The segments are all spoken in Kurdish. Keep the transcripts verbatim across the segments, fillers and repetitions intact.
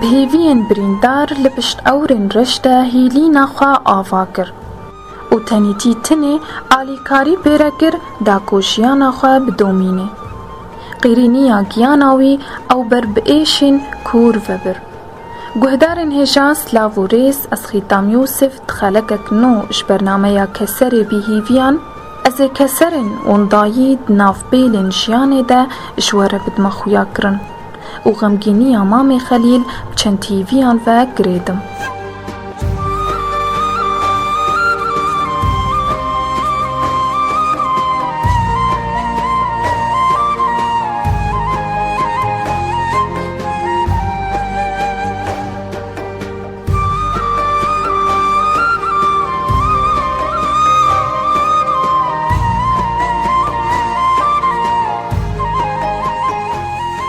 Bi hêviyên birîndar li pişt ewrên reş de hîlîna xwe ava kir û tenêtî tinê alîkarî pê re kir da ku jiyana xwe bidomîne. Qîrîniya giyana wî ew ber bi êşên kûr vebir. Guhdarên hêja, silav û rêz, ez Xîtam Yûsif di xelekek nû ji bernameya Keserê Bîhîviyan, ez ê keserên windayî di nav pêlên jiyanê de ji we re bidime xuya kirin û xemgîniya Mamê Xelîl bi çend hîviyan ve girêdim.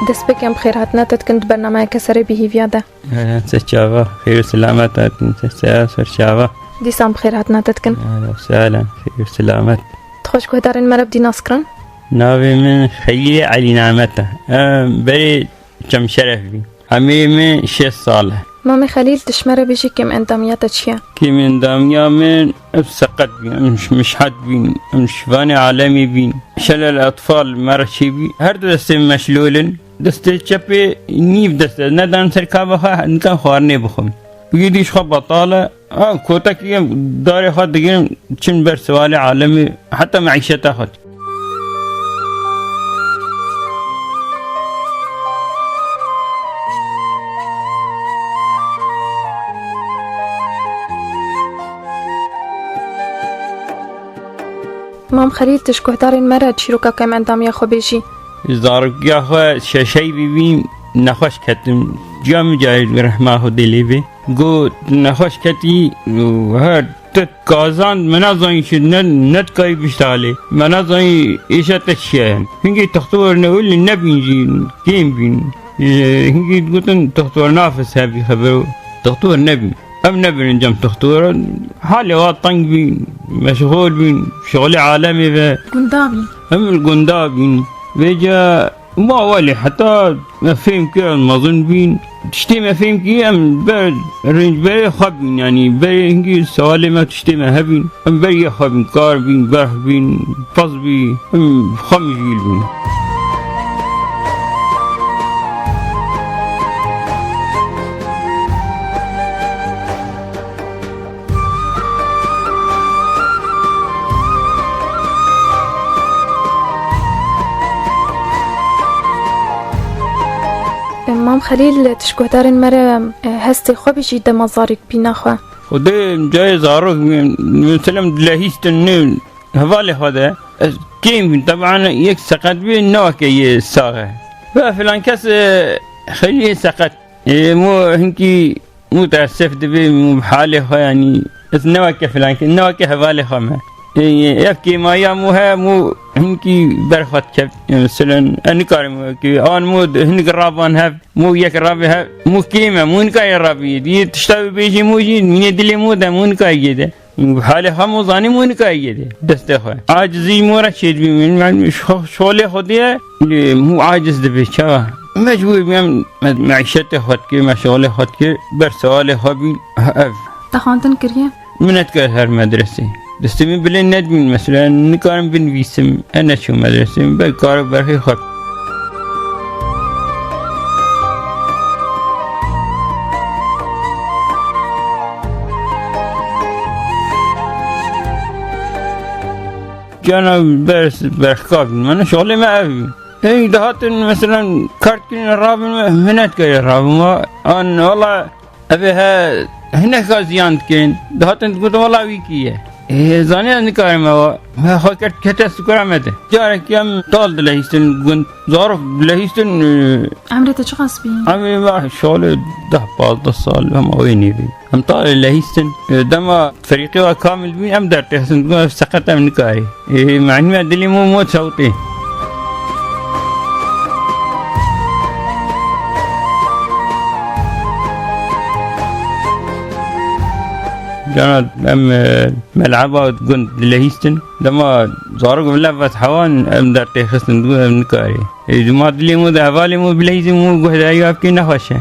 Destpêkê em bi xêr hatina te dikin di bernameya Keserê Bîhîviya de. Ehe, ser çava, xêr û selamet hatin, ser çava, ser çava. Dîsan bi xêr hatina te dikin. Ehlen, sehlen, xêr û selamet. Tu xweş guhdarên me re bidî nas kirin? Navê min Xelîlê Elî Nemet e. Em berê Çemşeref bî. Emirê min şêst sal e. Mamê Xelîl, tu ji me re bêjî kêm endamiya te çi ye? Kêm endamiya min, ev seqet bîn, em ji Mişhat bîn, em ji Vanê Alemê bîn. Şelel Etfal me re çêbî. Her du destê min meşlûl in. Destê çepê nîv dest e. Ne dan ser kava xwe, nikan xwarinê bixwim. Wî dî ji xwe betal e. Ha, kotekî em darê xwe digirin, çin ber sivalê alemê, heta meîşeta xwe. Mam Xelîl, tu ji guhdarên me re çîroka kêm endamiya xwe bêjî. Zarokiya xwe şeşey bîbîn, nexweş ketim. Ciya min carê rehma Xwedê lê bê. Got, nexweş ketî û her tu kazand, me nazanî çi, ne, ne dikarî biştalê. Me nazanî êşa te çi ye. Hingî textor ne wili nebîn jî, kêm bîn. Ji hingî digotin textor nafis hebî xebero. Textor nebîn. Em nebirin cem textor. Halê wa teng bîn, meşxul bîn, şixulê alemê ve. Gunda bîn. Em gunda bîn. Vêca Ma welê heta me fêm kir ez mezin bîn. Tiştê me fêm kir em ber rêncberê xwe bîn, yanî berê hingî sewalê me tiştê me hebîn. Em beriyê xwe bîn, kar bîn, berx bîn, pez bî, em xwe mijûl bîn. Mam Xelîl, tu ji guhdarên me re, e, hestê xwe bijî dema zarok bîna xwe. Xwedê cayê zarok bîn, mesela dilehîstin nê hevalê xwe de. Ez kêm bîn, teban yek seqet bî, ne weke yê sax e. Ve filan kes, e, Xelîlê seqet. Ê, mo hinkî mutesif dibê, mo bi halê xwe, yanî, ez ne weke filan ke, ne weke hevalê xwe me. Ê, ev kêmaya mo he, mo hinkî ber xwe dikevt. Ê, mesela, ez nikarim wekî, an mo hinik raban hev, mo yek rabê hev, mo kêm e, mo nikarê rabiyê. Diyê tişta wê bêjê mo jî, mînê dilê mo de, mo nikarê yê de. Halê xwe mo zanî mo nikayê dê destê xwe. Acizî mo re çêdibî min, min şo-, şolê xwe diye, lê mo aciz dibê çawa. Mecbûr bîm me-, meîşetê xwe dikir, meşxolê xwe dikir, ber sewalê xwe bîn ev. Te xwendin kiriye? Min nedikir her medresê. Destê min bilê nedibîn, mesela nikarim binivîsim, ez neçûm medresê, ber kar û berxê xwe. Cana ber, berxka bîn. Mene şolê me ev bî. Ey dihatin, mesela, kart kirin rabin me, min nedikir rabin me. An, wala, ev ê he, hineka ziyan dikin. Dihatin digotin, wala, wî kî ye. Ê, zanî ez nikarim ewa. Me xwe kert kete sukura me de. Carekî em tal dilehîstin gund. Zarok dilehîstin, e, Emrê te çiqas bî? Emrê me şolê deh pazdeh sal, em awê nêbî. Em talê lehîstin, e, dema ferîqê wa kamil bîn, em dertêxistin, digot, ev seqet em nikarî. E, menî me dilê mo mo çewtê. Cana em, e, meleba gund dilehîstin. Dema zarok vila vet hewan, em dertêxistin, digot, ev nikarî. Ê, dima dilê mo de hevalê mo bileyzî mo guhdarî wa bikê nexweş e.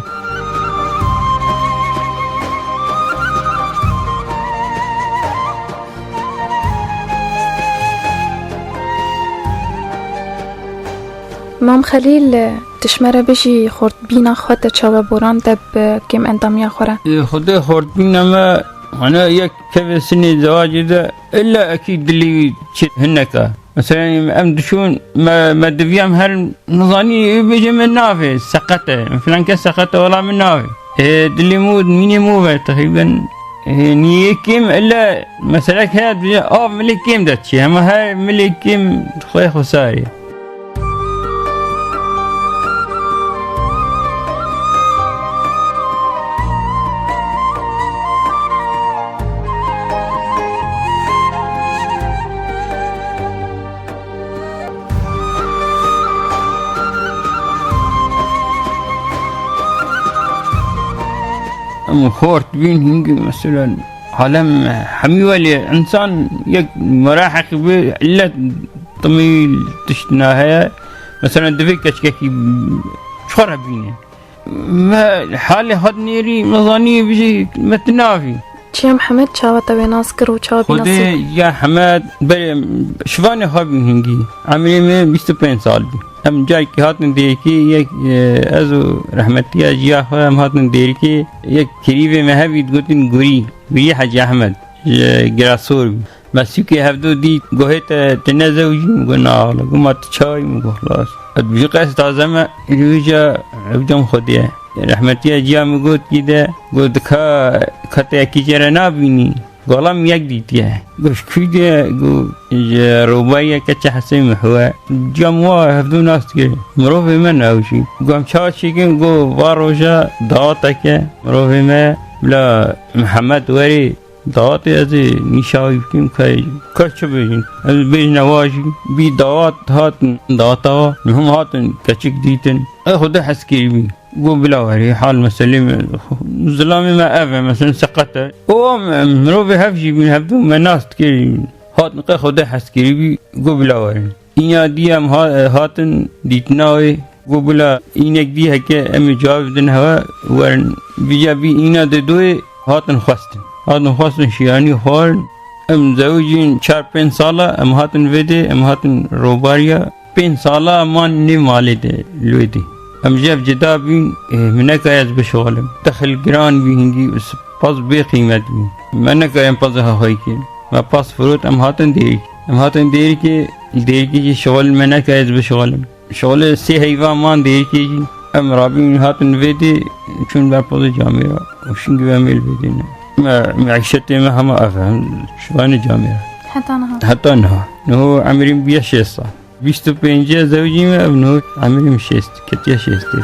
Mam Xelîl, tu ji me re bijî xortbîna xwe te çawa boran te bi kêm endamiya xwe re? Ê, Xwedê xortbîna me, hene yek kevê sinê zewacê de, illa ekî dilî wî çi hineka. Mesela em diçûn, me, me diviyam her nizanî, wî bêje min navê, seqet e. Filan kes seqet e, wela min navê. Ê, dilê mû, mînê mû ve teqrîben, ê, niyê kêm, illa meselek heye, dibêje, av milê kêm de çi. Hema her milê kêm xwe xwesarê. Em xort bîn hingî, mesela, alem hemî welê însan yek meraheq bi illet timî tişt naheye. Mesela, divê keçkekî çi xwe re bîne. Me halê hat nêrî, me zanî bijî me tu navî. Çiya Mihemed çawa te wê nas kir û çawa bîna Xwedê sî? Ya Hemed, berê şivanê xwe bî hingî. Emrê me bîst û pênc sal bî. Em carekî hatin dêrikê, yek, e, ez û rehmetiya jiya xwe em hatin dêrikê, yek kirîvê me hevî digotin Gurî. Gurî Hecî Ehmed. Ji Girasor bî. Me sûkê hevdu dît, gohê te, tu ne zewjî? Min got, na wele. Got, ma tu çawa yî? Min got, xlas. Et ji qes taze me, ji wî ca ew cem Xwedê ye. Rehmetiya ciya min got, kî de, got, di ka, ka te yekî jê re nabînî? Got, wela min yek dîtiye. Got, ji kû de? Got, ji Rûbariye, keça Hesê Mihewe. Cem wa hevdu nas dikir. Mirovê me ne ew jî. Got, em çawa çêkin? Got, va roja dawateke mirovê me, bila Mihemed werê. Dawatê ez ê nîşa wî bikim, ka, ka çi bêjin? Ez bêjine wa jî, bî dawat hatin, dawata wa, hûn hatin keçik dîtin. Ê Xwedê hez kirî bî. Got, bila werî, hal meselê me, zilamê me ev e, mesela seqet e. Û em, em, mirovê hev jî bîn, hevdu me nas dikir, hatin, qey Xwedê hez kirî bî, got, bila werin. Îna dî em ha-, hatin dîtina wê, got, bila înek dî heke em ê cawab bidin hewe, werin. Vîca bî îna de doyê hatin xwestin. Hatin xwestin şiyanî xwarin. Em zewicîn çar pênc sala, em hatin vê dê, em hatin Rûbariya. Pênc sala em man nê malê de, li wê dê. Em ji hev cida bîn, ê, min nekay ez bişixulim. Dexil giran bî hingî, pas bê qîmet bû. Me nekay em pas hewa xwe kirin. Me pas firot, em hatin dêrikê. Em hatin dêrikê, dêrikê jî şixul me nekay ez bişixulim. Şixulê sê heyva man dêrikê jî. Em rabîn hatin vê dê, çûn ber pozê camêra. Û şingî ve mêl vê dê ne. Me, meîşetê me hema ev e, em şivanê camêra. Heta niha? Heta niha. Niho emrîm bûye şêst sal. Bîst û pêncê zewicî me, ev niho emrîm şêst, ketiye şêstê.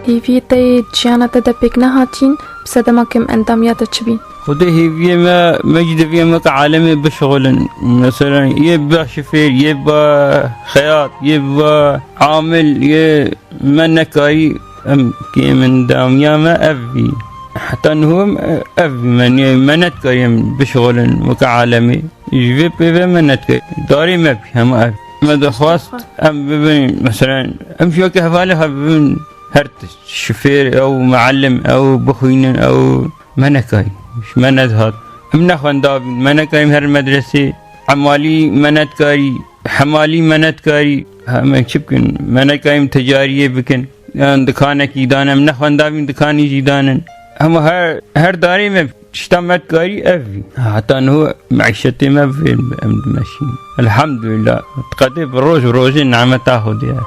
Hêviyê te yê di jiyana te de pêk nehatîn, bi sedema kêm endamiya te çi bî? Xwedê hêviyê me, me jî diviyê me ke alemê bişixulin. Mesela, yê biba şifêr, yê biba xeyat, yê biba amil, yê me nekarî, em kêm endamiya me ev bî. Heta niho em ev bî, me nê-, me nedikarî em bişixulin weke alemê. Ji vê pêve me nedikarî. Darê me bî hema ev. Me dixwest em bibin, mesela, em jî weke hevalê xwe bibin her tişt. Şifêr, ew muallim, ew bixwînin, ew me nekarî. Ji me nedihat. Em nexwendabîn, me nekarîm herin medresê. Emalî me nedikarî. Hemalî me nedikarî, em çi bikin? Me nekarîm ticariyê bikin. Yan dikanekî danin, em nexwendabîn dikanî jî danin. Hema her, her darê me tişta me dikarî ev bî. Heta niho meîşetê me bi vê em dimeşîn. Elhamdulillah. Qedê bi roj bi rojê nimeta Xwedê ye.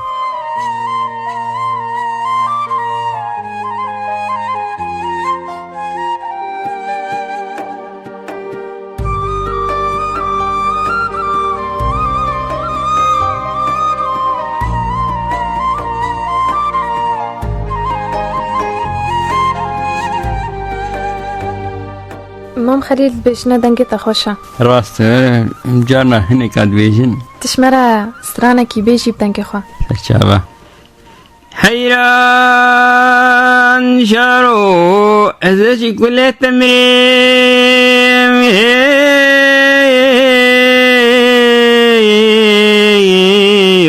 Mam Xelîl, dibêjine dengê te xweş e. Rast e, carna hineka dibêjin. Tu ji me re stranekî bêjî bi dengê xwe. Çava. Heyran jaro, ez ê ji kulê te mirêm,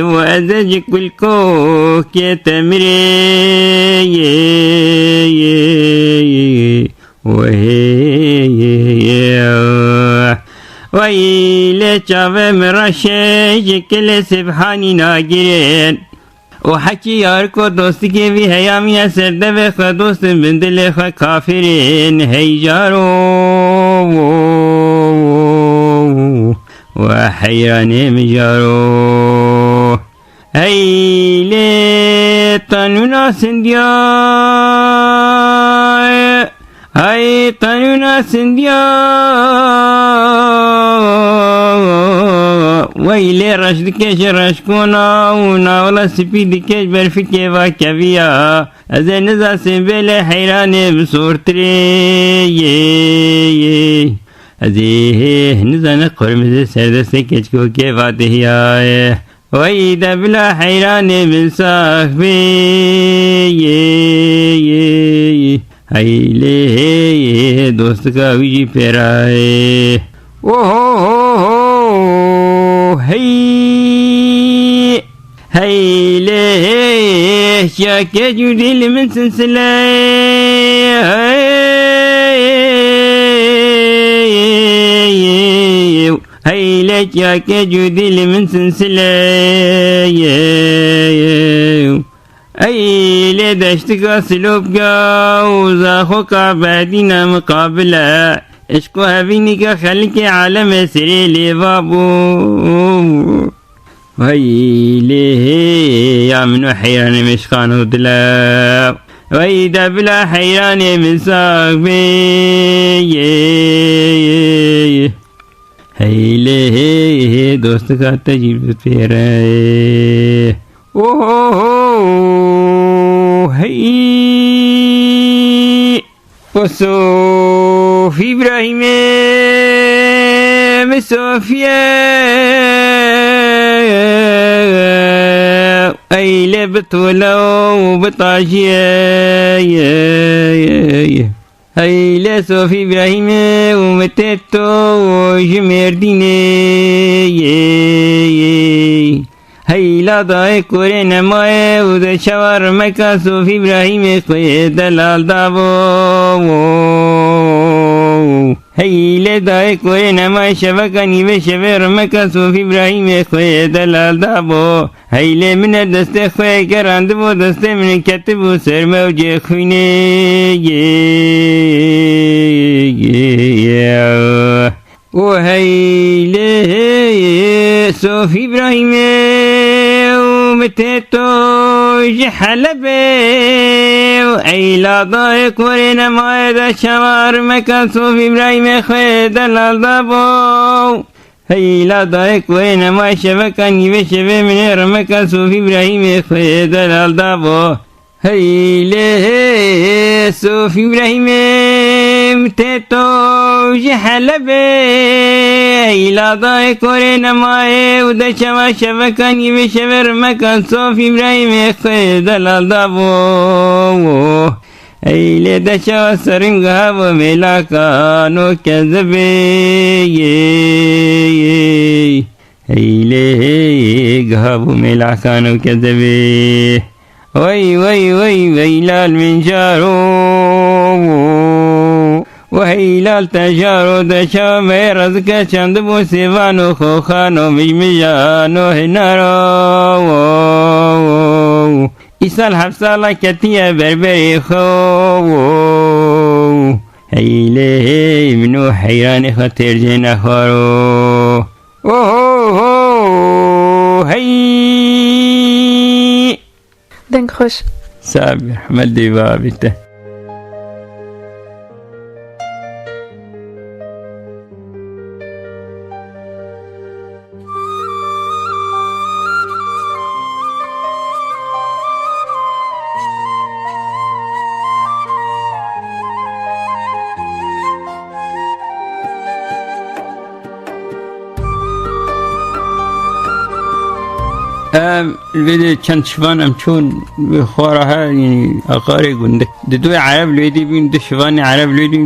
û ez ê ji kulkokê te mirêm. Wey lê çavê min reşê ji kilê Sibhanî nagirin. Û hekî yariko dostikê vî heyamî ye ser devê xwe dostin bin dilê xwe kafirin. Hey jaro, we heyranê min jaro. Hey lê tanûna sindiya. Ay tanûna sindiya. Wey lê reş dike ji reşkona û navla spî dike ji berfikê va keviya. Ez ê niza sêmbêlê heyranê bi sortirê yê. Ez ê hê nizane qurmizê serdestê keçkokê va dihiyaye. Wey de bila heyranê min sax bê. Hey lê hey dostika wî jî pêra ye. Oho ho ho hey. Hey lê hey çiyakê cûdî li min sinsile. Hey. Hey lê çiyakê cûdî li min sinsile. Ey lê deştika silopka û zaxoka bedîna miqabile. Eşko hevînika xelikê alemê serê lêva bû. Hey lê hê ya min û heyranê min şixan û dile. Wey de bila heyranê min sax bê. Hey lê hê hê dostika te jî bipêre. Oho hey. O Sof Îbrahîmê, min Sofiye. Ey lê bi tole û bi tajiye. Hey lê Sof Îbrahîmê û min tê to ji Mêrdînê. Hey la dayê korê nemaye û de çawa rimeka Sof Îbrahîmê xwê delal dabo. Hey lê dayê korê nemaye şeveka nîvê şevê rimeka Sof Îbrahîmê xwê delal dabo. Hey lê min e destê xwe gerandibû, destê min ketibû ser mewcê xwînê. Û hey lê Sof Îbrahîmê û min tê to ji Helebê û ey la dayê korê nemaye de çawa rimeka Sof Îbrahîmê xwê delal dabo. Hey la dayê korê nemaye şeveka nîvê şevê min ê rimeka Sof Îbrahîmê xwê delal dabo. Hey lê hê Sof Îbrahîmê, min tê to ji Helebê. Hey la dayê korê nemaye û de çawa şeveka nîvê şevê rimeka Sof Îbrahîmê xwê delal dabo. Hey lê de çawa serîm giha bo mêlakan û kezebê. Hey lê giha bû mêlakan û kezebê. Wey, wey, wey, wey, lal min caro. Wey, lal te caro de çawa me razike çandibû sêvan û xoxan û mijmijan û hinaro. Îsal heft sala ketiye berberê xwe. Hey lê hey min û heyranê xwe têr jê nexwaro. Oho ho hey. Deng xweş. Sabî, rehmet dê bavê te. Em li vê de çend şivan em çûn, wê xwara he, yanî aqarê gundik. Di du ereb li wê dî bîn, du şivanê ereb li wê dî,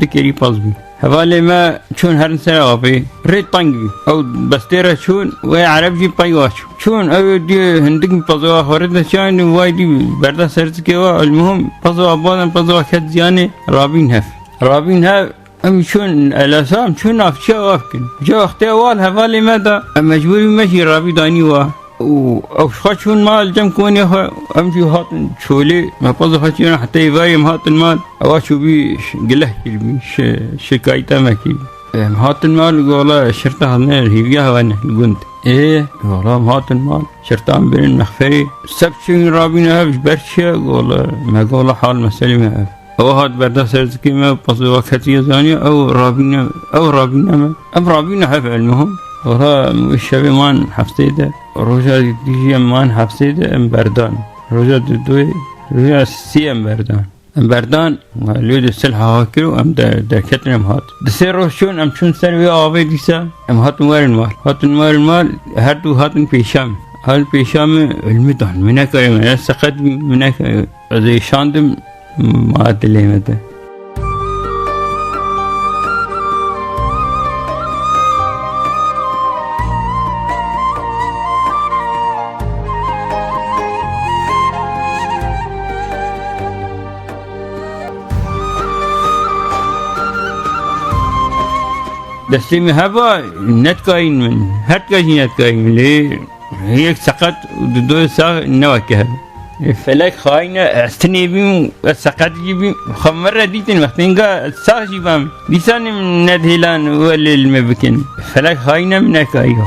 du kerî pez bîn. Hevalê me çûn herin ser avê. Rê teng bî. Ew bestê re çûn, wê ereb jî pey wa çû. Çûn, ew ê dî hindik pezê wa xwe rê de çan, way dî berda ser zikê wa, elmuhim pezê wa badan, pezê wa ket ziyanê, rabîn hev. Rabîn hev, em çûn elesa, em çûn navçeya wa bikin. Ca wextê wal hevalê me da, em mecbûr bî me jî rabî danî wa. Û ew ji xwe çûn mal cem konê xwe, em jî hatin çolê, me pezê xwe çîna heta êvarê em hatin mal. Ewa çûbî ş-, gileh kiribî, şi-, şikayeta me kiribî. Em hatin mal, gola şirta hatine hêviya hewa ne li gund. Ê, gola em hatin mal. Şirtan birin mexferê. Seb çûn rabîne hev ji ber çi ye? Gola, me gola hal meselê me ev. Ew hat berda ser zikê me, pezê wa ketiye zaniye, ew rabîne, ew rabîne me. Em rabîne hev elmuhim. Gola em wê şevê man hefsê de. Roja dijî em man hefsê de em berdan. Roja dudoyê, roja sê em berdan. Em berdan, lê de silha ha kir û em de-, derketin em hat. Di sê roj çûn, em çûn ser wê avê dîsa, em hatin werin mal. Hatin werin mal, her du hatin pêşa min. Hatin pêşa min, ilmi dan. Min nekare, min ez seqet bîm, min nekare. Ez ê şandim, ma dilê me de. Destê min heba, netkayîn min. Her tika jî netkayîn min. Lê yek seqet û di doyê sax ne weke hev. Ê, felek xayîn e, ez tinê bîm, ez seqet jî bîm. Xwe min re dîtin, wextên ga ez sax jî bam. Dîsa min nedihêlan welê li me bikin. Felek xayîn e, min nekayî wa.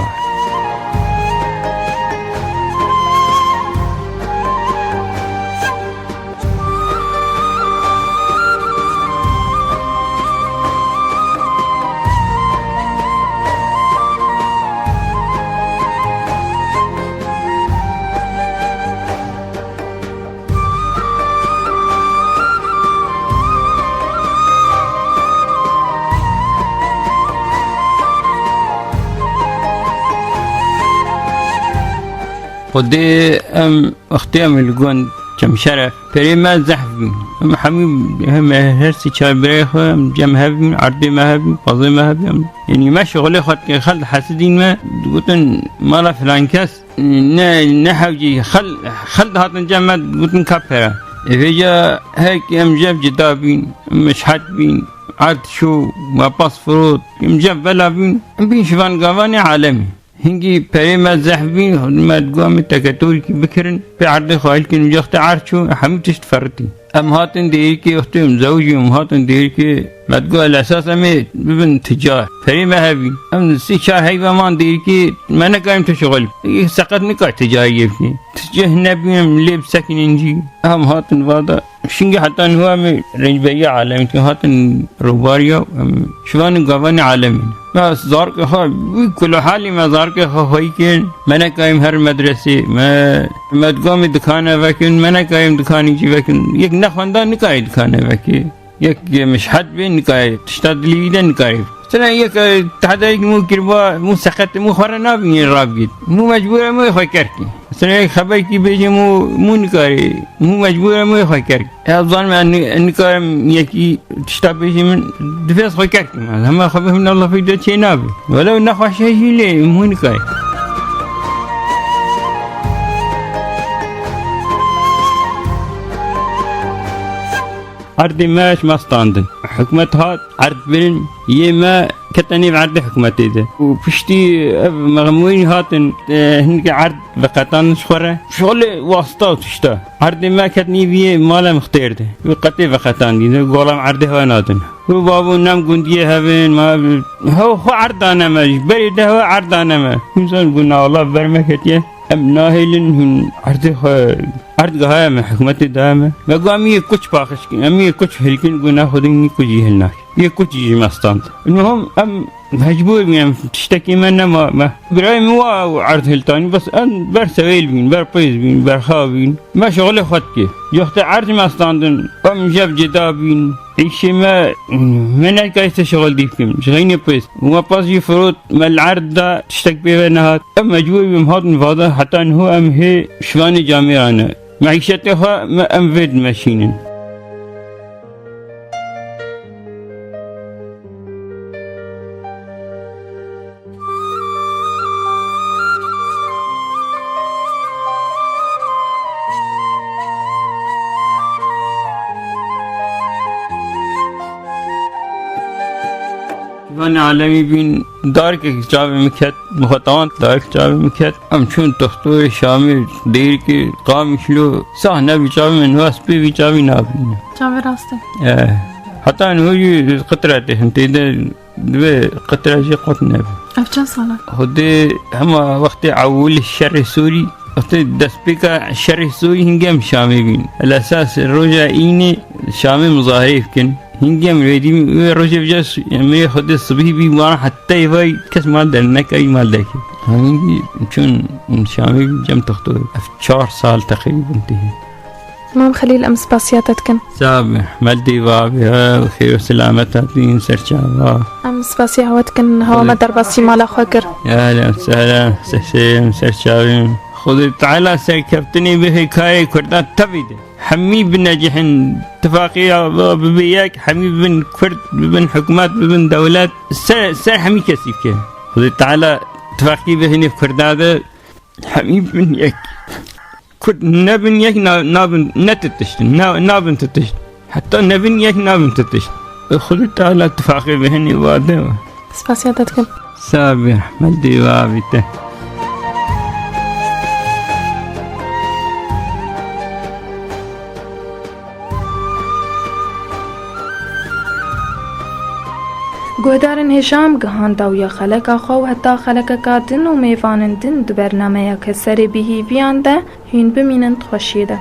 Xwedê em wextê em li gund Çemşeref, perê me zehf bîn. Em hemî, hem her sê çar birayê xwe em cem hev bîn, erdê me hev bîn, pezê me hev bîn. Yanî me şixulê xwe dikir, xelk dihesidîn me, digotin mala filan kes, ne, ne hewcî, xel-, xelk dihatin cem me, digotin ka pere. Ê vêca her em jev cida bîn, em mişhet bîn, erd şû, me pas firot, em jev bela bîn, em bîn şivan gavanê alemî. Hingî perê me zehf bîn, me digot em ê teketorîkî bikirin, pê erdê xwe hilkin, wextê erd çû, hemû tişt ferritî. Em hatin dêrikê, wextê em zewicî, em hatin dêrikê, me digot, el esas em ê bibin ticar. Perê me hebî. Em sê çar heyva man dêrikê, me nekarin tu şixul. Yek seqet nikar ticariyê bikî. Ti cih nebîn, em lê bisekinin cî. Em hatin vada. Şingî heta niha em ê rêncberiya alemê dikin, hatin rûbariya, em şivan û gavanê alemê ne. Me zarokê xwe, wî kulo halî me zarokê xwe xweyî kirin, me nekayîm herin medresê, me, me digot em ê dikane vekin, me nekayîm dikanê cî vekin. Yek nexwendan nikare dikane vekê. Yek mişhet bê nikare, tişta dilî wî de nikare. Sena yek, e, tehdayek mû kiriba, mû seqet, mû xwe re nabînî rabigît. Mû mecbûr e mû xwe kerkî. Mesela yek xeberkî bêje mû, mû nikarî, mû mecbûr e mû xwe kerkî. Ez zanim ez ni-, nikarim yekî tişta bêje min, divê ez xwe kerkî. Ez hema xwe bêjim, Allah feyda çê nabe. Welew nexweş e jî lê mû nikarî. Erdê me ji me standin. Hikûmet hat, erd birin, yê me kete nêv erdê hikûmetê de. Û piştî ev mexmûrî hatin, e, hinkê erd veqetandin ji xwe re. Şolê wasta û tişta. Erdê me ket nêv yê mala mixtêr de. Wî qetê veqetandî, de golam erdê hewe nadin. Wî bavû nem gundiyê hevin, ma hew xwe erd dane me, ji berê de hewe erd dane me. Hûn zanin bû na Allah ber me ketiye. Em nahêlin hûn erdê xwe, erd gihaye me, hikûmetê daye me. Me got, em yê kuç paqij kin, em yê kuç hilkin, got, na xwedin nî kucî hil nakin. Yê kutî jî me stand. Muhim em mecbûr bûn, em tiştekî me nema me. Birayê min wa erd hiltanî, bes em ber sewêl bîn, ber pêz bîn, ber xav bîn. Me şixulê xwe dikir. Yoxte erd me standin, em jev cida bîn. Îşê me, me nekayî te şixul dî bikim. Ji xeynê pêz. Me pas jî firot, me li erd da tiştek pê ve nehat. Em mecbûr bûn, em hatin vada, heta niho em hê şivanê camêran e. Meîşetê xwe me em vê dimeşînin. Van alemî bîn, darkek çavê min ket, mixwe tawan darek çavê min ket. Em çûn toxtorê Şamê, dêrikê Qamişlo, sah nebî çavê min, niha spê vî çavî nabîne. Çavê rastê. Eh, heta niho jî qitra têxin, tê de divê qitra jî qut nebe. Ev çend sal e? Xwedê hema wextê ewil şerê Sûrî, wextê destpêka şerê Sûrî hingem Şamê bîn. El esas roja înê Şamê muzahirê bikin. Hingem rêdî wê rojê vêca s-, em ê Xwedê sibî bî wan heta êvay kes mal dernekayî mal deke. Hingî çûn Şamê bî cem toxtorê. Ev çar sal teqrîben tê. Mam Xelîl, em spasiya te dikin. Sax be, me dê va be, ha, xêr û selamet hatîn ser çava. Em spasiya hewe dikin, hewa me derbasî mala xwe kir. Ya, ya, sera, se-, se-, ser çavên. Xwedê Teala serkeftinê bihê karê Kurda tevî de. Hemî binecihin, tifaqê ya bibe yek, hemî bibin Kurd, bibin hikûmet, bibin dewlet. Ser, ser hemî kesî bike. Xwedê Teala tifaqî bihênê Kurda de. Hemî bin yek. Kurd nebin yek na-, nabin, ne ti tiştin, na-, nabin ti tişt. Heta nebin yek nabin ti tişt. Ê Xwedê Teala tifaqê bi hinî vade we. Spasiya te dikim. Sax bî, rehmet dê ve avî te. Guhdarên hêja, em gihan dawiya xeleka xwe û heta xelekeka din û mêvanên din di bernameyeke serê bi hîviyan de hûn bimînin di xweşiyê de.